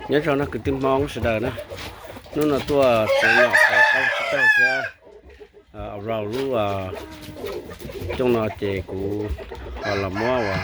Nyob zoo no kwv tij Hmoob sawv daws na, hnub no tuaj txeev nyom qab tsib taug thiab rau lub cooj no ces kuv ho los muab ua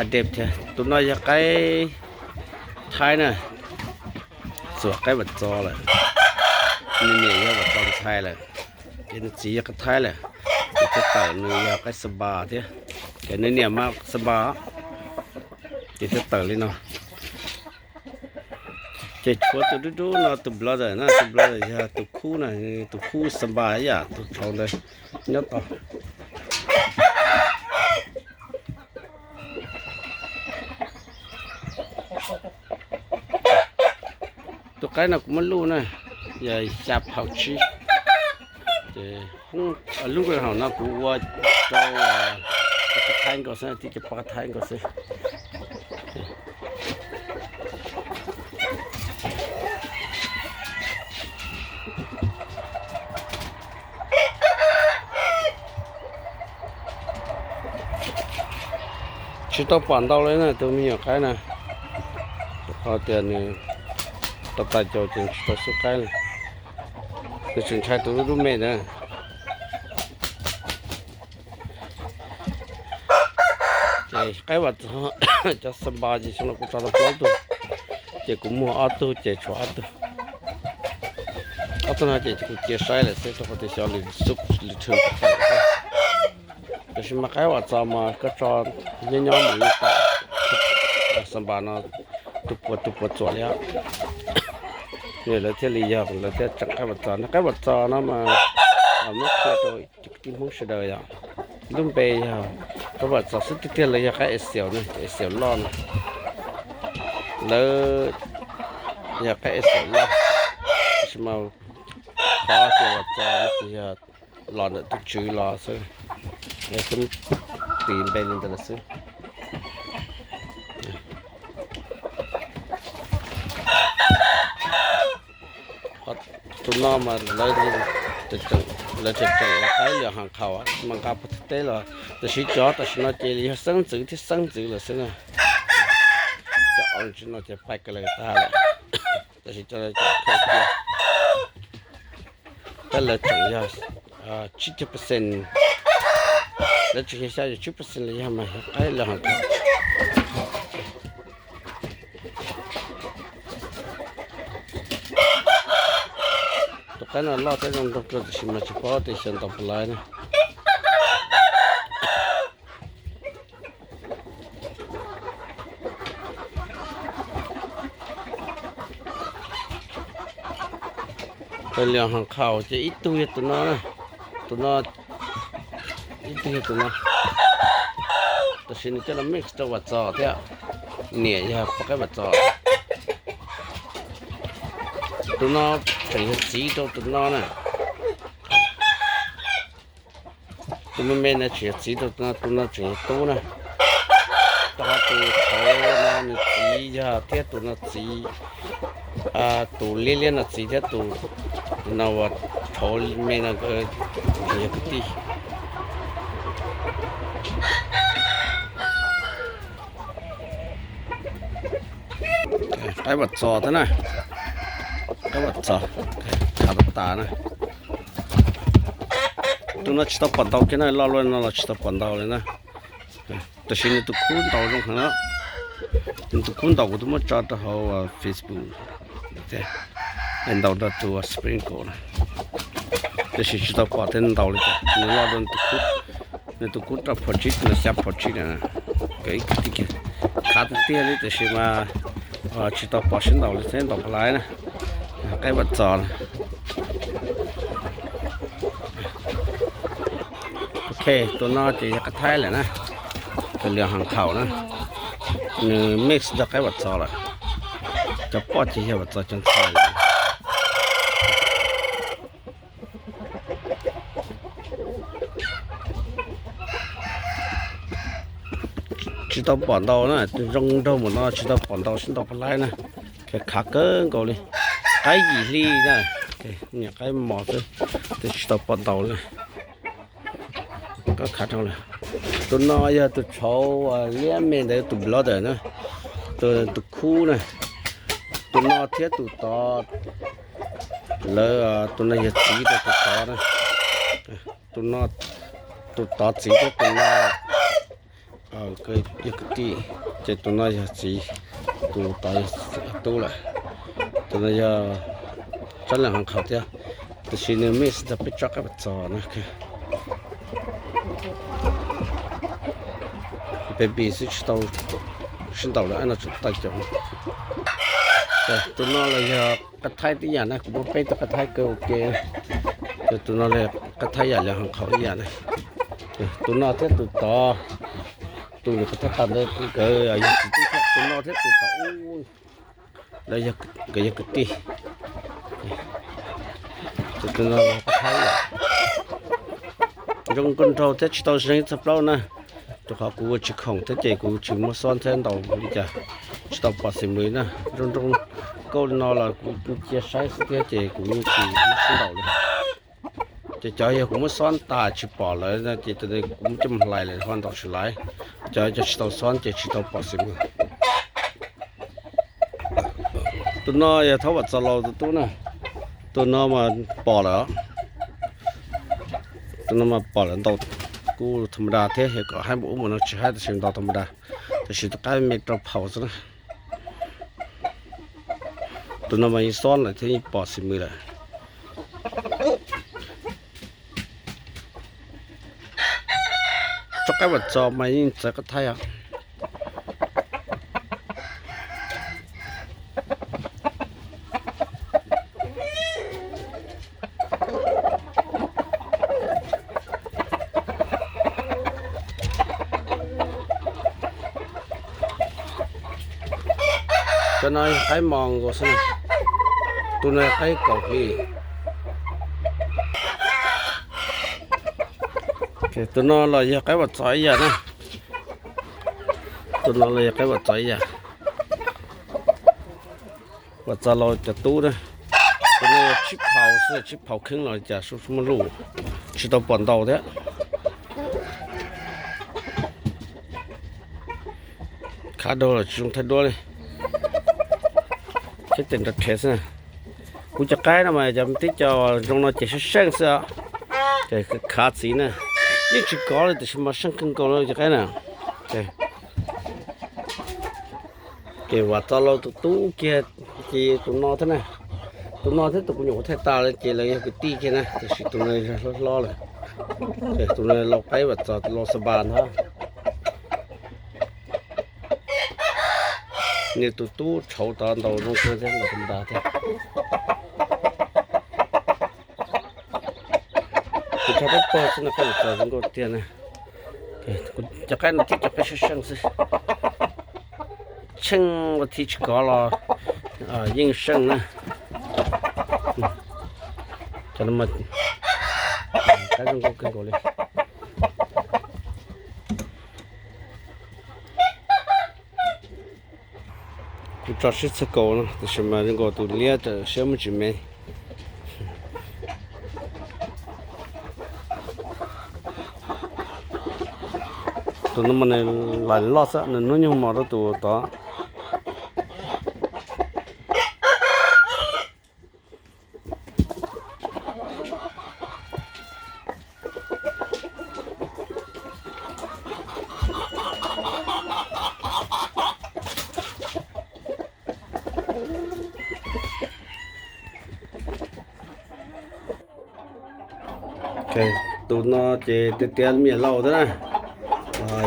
update thiab. Tus no yog qaib Thaib na, txuam qaib Vam Txos lawm. Nws niam yog Vam Txos ntxhais lawm, ces nws txiv yog qaib Thaib lawm. Ces thiaj tawm nws yog qaib Xas Npas thiab, ces nws niam mas Xas Npas, ces thiaj tawm li no. Ces tshuav tus dub dub no tus brother na, tus brother yog tus khub na, tus khub Xas Npas ib yam tus tshauv ntawd nyob tod. Tus qaib no kuv muab luj na, yog xya phaum tsib, ces lub haum no kuv ua rau pab Thaib nkaus xwb, tib cov pab Thaib nkaus xwb. Tsis tau pom ntau li na tus me nyuam qaib na, ho tias nws tau tas caus ces tsis tau xub qaib li. Nws tseem ntshai tus dub dub me ntawd. Ces qaib Vam Txos cov Xas Npas ces xyoo no kuv tso tau plaub tug, ces kuv muag ob tug ces tshuav ob tug. Ob tug no ces kuv cia saib lawm xwb rau qhov tias xyov lwm xub lwm thwm tawm. Tab sis mas qaib Vam Txos mas koj tso nyob nyob mus yeej tawm. Xas Npas no tus puas tus puas txuam li os. Lawv thiaj li yog lawv thiaj tseem qaib Vam Txos no, qaib Vam Txos no mas muab qhia rau kwv tij Hmoob sawv daws yom, lub npe yog qaib Vam Txos xwb tiag tiag los yog qaib Axias na, Axias loj na. Lawv yog qaib Axias loj, tab sis mas qhov tias Vam Txos no ces yog los ntawm tus tswv los xwb, tis npe li ntawd lawm xwb. Tus no mas lawv tseem tseem los qaib Lios Has Qhaus mas nqa puag teb los, tab sis cov tam sim no ces yog xeeb ntxwv thiab xeeb ntxwv lawm xwb na. Cov no ces pais ka laws tag lawm, tab sis cov no ces khaws cia. Tab lawv tseem yog tsib caug percent, lawv tseem yog xya caum tsib percent los yog mas yog qaib Lios Has Qhaus. Tus qaib no loj thiab zoo nraug kawg tab sis mas tsis paub tias xyov ntaus puas laiv na. Lios Has Qhaus ces ib tug yog tus no na, tus no, ib tug yog tus no, tab sis nws coj los mix rau Vam Txos thiab, niam yog poj qaib Vam Txos. Tus no tseem yog txiv rau tus no na. Tus me me no tseem yog txiv rau tus no, tus no tseem yog tub na. Rau qhov tus tshauv no nws txiv yog thiab tus no txiv, tus liab liab no txiv thiab tus no uas tshauv me no nkawd tseem yog kwv tij. Qaib Vam Txos thiab na, qaib Vam Txos, khav tas tas na. Tus no tsis tau pom ntaus kiag na, loj luaj no los tsis tau pom ntaus li na. Tab sis nws tus khub ntaus zoo heev na. Nws tus khub ntaus kuv twb muab tso rau hauv Facebook, ntaus rau tus sprinkle na. Tab sis tsis tau pom thiab ntaus li cas, nws loj dua nws tus khub rau phaum tsib, nws xya phaum tsib na. Khav tiag tiag li tab sis mas tsis tau pom sib ntaus li thiab ntaus puas laiv na. Qaib Vam Txos na. Ok, tus no ces yog qaib Thaib lawm na, tus Lios Has Qhaus na, nws mix nrog qaib Vam Txos lawm. Cov poj ces yog Vam Txos cov ntxhais lawm. Tsis tau pom ntaus na, zoo nraug npaum no tsis tau pom ntaus sib ntaus puas laiv na. Khav kawg nkaus li. Qaib yim hli na, niam qaib mos xwb, tab sis tsis tau pom ntaus li. Tus no yog tus tshauv liab me ntawd tus brother na, tus khub na. Tus no thiab tus tod, lawv, tus no yog txiv rau tus tod na. Tus no, tus tod txiv thiab tus no yog kwv tij, ces tus no yog txiv, tus tod yog tub lawm. Tus no yog tsob leeg hauv qhav thiab, tiam sis nws mix ntawm peb tsob qaib vaj txos na. Baby xwb tsis tau sib ntaus lawm, no tseem tawm cov. Tus no los yog qab thaib tib yam na, kuv muab peb tug qab thaib kaw ua ke. Ces tus no los qab thaib yam li hauv qhav ib yam na. Tus no thiab tus tod, tus nyuam qab thaib tas ntawd nkawd yog txiv tub thiab, tus no thiab tus tod ub, lawv yog, nkawd yog kwv tij. Ces tus no qab thaib zoo nkauj nraug thiab tsis tau zeeg txog plaub na. Rau qhov kuv ua tsis khoom thiab ces kuv tsis muab xob thiab ntaus li cas, tsis tau pom xim mws na. Zoo zoo nkauj li no los kuv cia saib xwb thiab ces kuv yeej tsis muab xob ntaus li. Ces cov yog kuv muab xob tas tsis pom lawm no ces kuv muab coj mus hlais lawm ho ntaus tsis laiv. Cov, cov tsis tau xob ces tsis tau pom xim mws. Tus no yog thaub vaj txos laus tus tub na. Tus no mas pom lawm, tus no mas pom lawm ntaus kuj tha ma da thiab, yog kom haib npaum ub npaum no tsis haib tab sis ntaus tha ma da, tab sis tus qaib me rau phaum xwb na. Tus no mas yeej xob lawm thiab yeej pom xim mws lawm. Tsob qaib vaj txos mas yeej txawv qab thaib os. Cov no yog qaib mos nkaus xwb na. Tus no yog qaib kaum hli. Tus no los yog qaib vaj txos ib yam na. Tus no los yog qaib vaj txos ib yam. Vaj txos laus cov tub na. Tus no yog tsib phaus xwb, tsib phaus kheev los cas muaj luj, tsis tau pom ntaus thiab. Khav dhau los tsis zoo thaij duab li, thiab tes nrov rhev xwb. Kuv cov qaib no mas cov tib co zoo no ces seej seej xwb os. Ces khav txiv na, yeej tsis kov li tiam sis mas seej kawg nkaus li cov qaib na. Ces vaj txos laus tus tub kiag, ces tus no thiab na, tus no thiab tus kuv nyuam qhuav thaij tas lawm ces lawv yog kwv tij kiag na, tiam sis tus no yog hlob hlob lawm. Ces tus no laus qaib vaj txos laus xa npas ntag. Nws tus tub tshauv tod ntaus zoo kawg thiab ntaus tha ma da thiab. Kuv tso peb pog xwb no, qaib vaj txos zoo nkauj tiag na. Cov qaib no tib cov qaib seej seej xwb, tsheej ua thi tsis kov los yeej seej na. Cov no mas qaib zoo nkauj kawg nkaus li. Kuv tso sib txhawj kaus no tiam sis mas zoo nkaus tus liab tam siab muaj tsis me. Tus no mas nws lais loj xwb, nws hnub nyoog mos rau tus tod. Tus no ces tiav tiav me nyuam laus thiab na,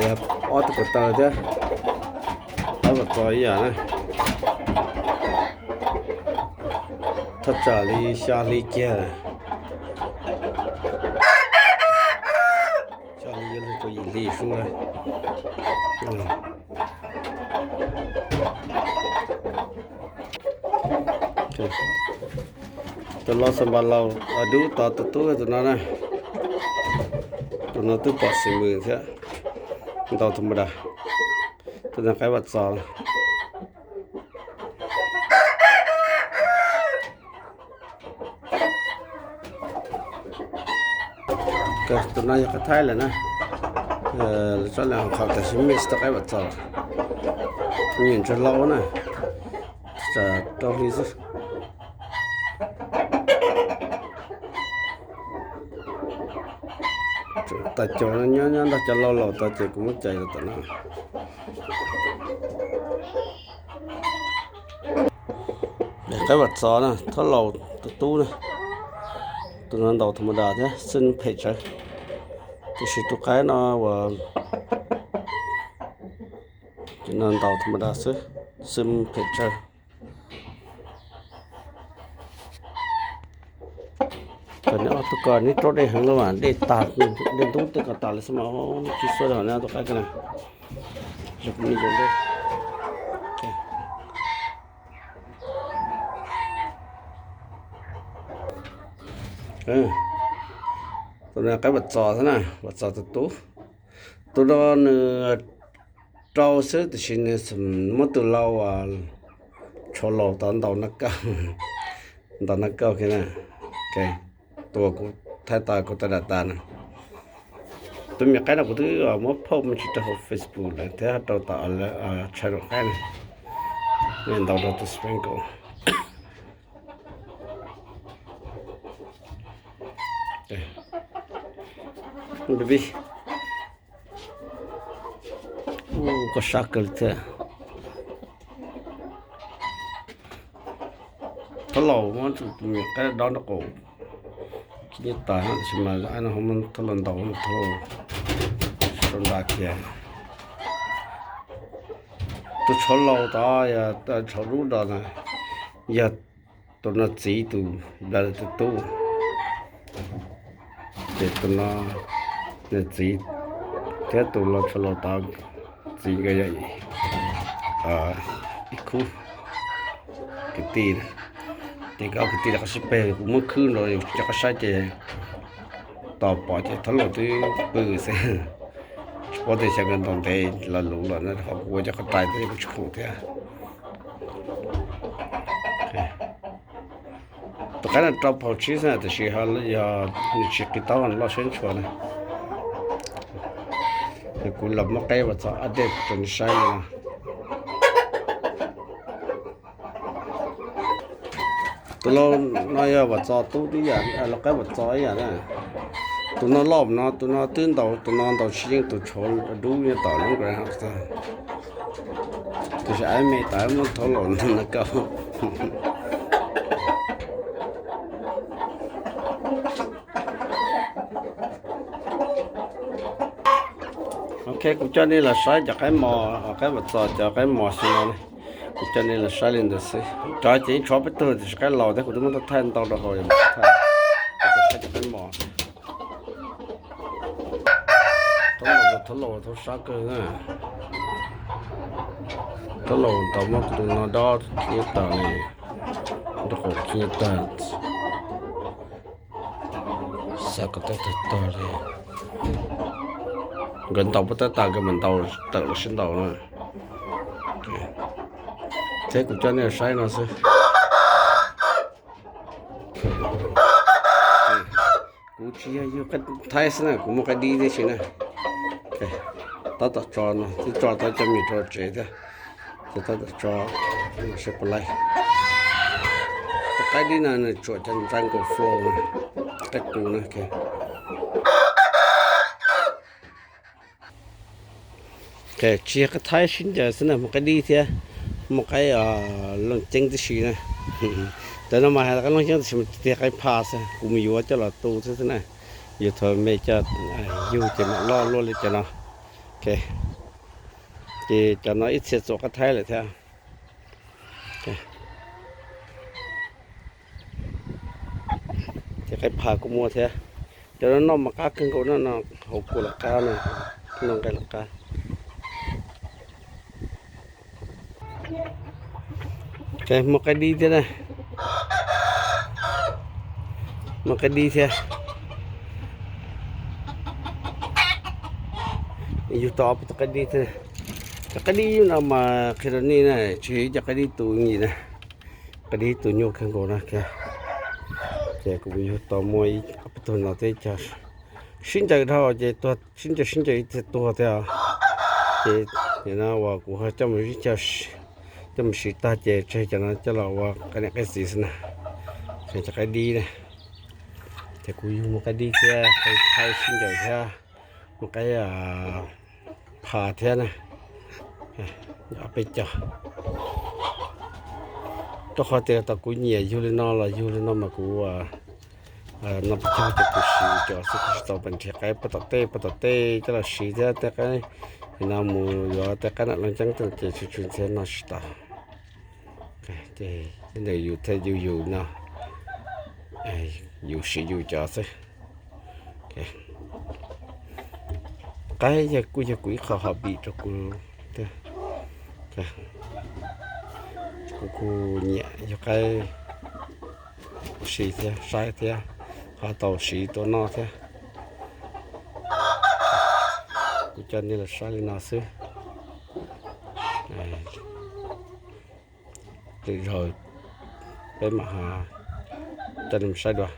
yog ob tug ko taw thiab, qaib vaj txos ib yam na. Thaj tsam li xya hli kiag, xya hli yuav luag rau yim hli sub na. Tus laus xa npas laus dub tod tus tub tus no na, tus no twb pom xim mws thiab, ntaus tha ma da, tus no qaib vaj txos. Tus no yog qaib thaib lawm na, lawv tsob leeg hauv qhav tiam sis mix tau qaib vaj txos, nyiam ntsuag lau na, Tsam rau hli xwb. Tas caus nyob nyob nrog cov laus laus tas ces kuv muab cais los tom no. Qaib Vam Txos na, thob laus tus tub na. Tus no ntaus tha ma das thiab xwb phem tsawv. Tiam sis tus qaib no uas no ntaus tha ma das xwb, xwb phem tsawv. Kom neb ob tug ko neb raub dej heev lawm mas dej tag, dej ntub tej ko tas lawm xwb mas tsis xua rau neb tus qaib ko na. Zoo li zoo dej. Tus no qaib Vam Txos xwb na, Vam Txos tus tub. Tus no nws rau xwb tiam sis nws muab tus lau uas tsho laus tod ntaus noj kauj, ntaus noj kauj kiag na. Tus uas kuv thaij tas kuv tau dam tas na. Tus me qaib no kuv twb muab post me ntsis rau hauv Facebook lawm thiab rau tom channel qaib na. Ntaus rau tus sprinkle. Koj sab kawg li thiab. Thob laus muab tus me qaib dob nraub qaum nyiaj tas tab sis mas no ho muab thob laus ntaus, thob laus sau nra kiag. Tus tsho laus tod, tsho dub do na, yog tus no txiv tus, tus tub. Ces tus no nws txiv thiab tus lau tsho laus tod txiv nkawd yog ib khub kwv tij. Ces koj kwv tij rov qab sib peg kuv muab khwb nrog yus cov qab saib ces tos pom ces thob laus twb pw xwb. Tsis paub tias xyov nkawd ntaus ntev los luv lawm no ho kuv ua cov qhov rais thiab kuv tsis khoom thiab. Tus qaib no rau phaum tsib xwb tiam sis yog nws tsis qis taub loj siab ntshua na. Kuv los muab qaib Vam Txos update rau nej saib li no. Tus lau no yog Vam Txos tub tib yam, lau qaib Vam Txos ib yam na. Tus no loj no, tus no twb ntaus, tus no ntaus tsis yeej tus tsho dub nyob tom lub greenhouse. Tiam sis aib me tas muab thob laus no kauj. Ok, kuv coj nej los saib cov qaib mos, qaib Vam Txos cov qaib mos xwb no. Kuv coj nej los saib li ntawd xwb. Cov ces ib tshuav peb tug tiam sis qaib laus thiab kuv twb muab thaij ntau rau hauv, saib cov qaib mos. Thob laus, thob laus, thob sab kawg na. Thob laus tau muab tus no dob nyob tas li, nraub qaum nyob tas. Xav kom tab tag tag li. Nkawd ntaus puas tab tas nkawd mam ntaus tawm los sib ntaus na. Thiab kuv coj nej saib no xwb. Kuv tsis yog yug qaib thaib xwb na, kuv muaj qaib dib tib si na. Tab tom tso no, twb tso tau cov mis rau tsev thiab. Ces tab tom tso, seb puas laib. Tus qaib dib no nws tsuam cov jungle fowl, qaib qus na. Tsis yog qaib thaib sib ncaws xwb na, muaj qaib dib thiab, muaj qaib looj ceeb tib si na. Cov no mas hais tias qaib looj ceeb tab sis mas tiag qaib pha xwb, kuv mus yuav coj los tu xwb xwb na. Yus thaum me coj yug ces mam loj luaj li cov no. Ces cov no ib txhia txuam qaib thaib lawm thiab. Ces qaib pha kuj muaj thiab. Cov no noj mas qab kawg nkaus no, no hauv kua lawm qab no, noj nqaij lawm qab. Muaj qaib dib thiab na. Muaj qaib dib thiab. Yug tau ob peb tug qaib dib thiab. Cov qaib dib no mas qhia rau nej na, tsis yog ib co qaib dib tu ntsis na. Qaib dib tu nyuaj kawg nkaus na. Ces kuv yug tau muaj ob peb tug no thiab, sib ncaws dhau ces tuag, sib ncaws sib ncaws ib txhia tuag thiab. Ces nim no uas kuv ho coj mus sib ncaws, Coj mus siv tag ces tseg cov no coj los ua qaib niam qaib txiv xwb na. Cov qaib dib na, ces kuv yug muaj qaib dib thiab, qaib thaib sib ncaws thiab, muaj qaib pha thiab na, ob peb cov. Rau qhov tias tau kuv nyiam yug li no los yug li no mas kuv no pes tsawg ces kuv siv cov xwb, kuv tsis tau nrhiav qaib puag tom tej puag tom tej coj los siv thiab tej qaib no mus yuav tej qaib nram Looj Ceeb tej ces tshwm tshwm ntxhiab no tsis tau. Ces nws yus thiaj yus yus no, yus siv yus cov xwb. Qaib yog kuj yog kuv ib qho hobby rau kuv thiab. Kuv kuj nyiam yug qaib siv thiab saib thiab, ho tau siv tua noj thiab. Kuv coj nej los saib li no xwb. Lwm zaus peb mam coj nej mus saib dua,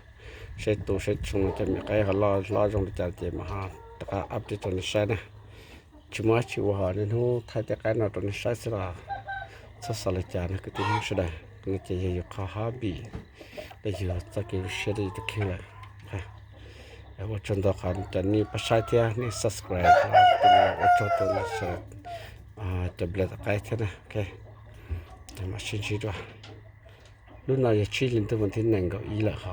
seb tu seb tsoo cov me qaib ho loj hlob zoo li cas ces mam ho rov qab update rau nej saib na. Tsis muaj dab tsi ua, ho niaj hnub thaij tej qaib no rau nej saib xwb los txhob xav li cas na kwv tij Hmoob sawv daws. No ces yog yus qhov hobby, los yog txoj kev ua siab rau yus tus kheej lawm. Ua tsaug ntau qhov cov nej pab saib thiab nej subscribe, ua tsaug rau cov nplawg tom qaib thiab na. Mam sib ntsib dua. Lub no yog tsib hli ntuj vas thib nees nkaum ib lawm ho.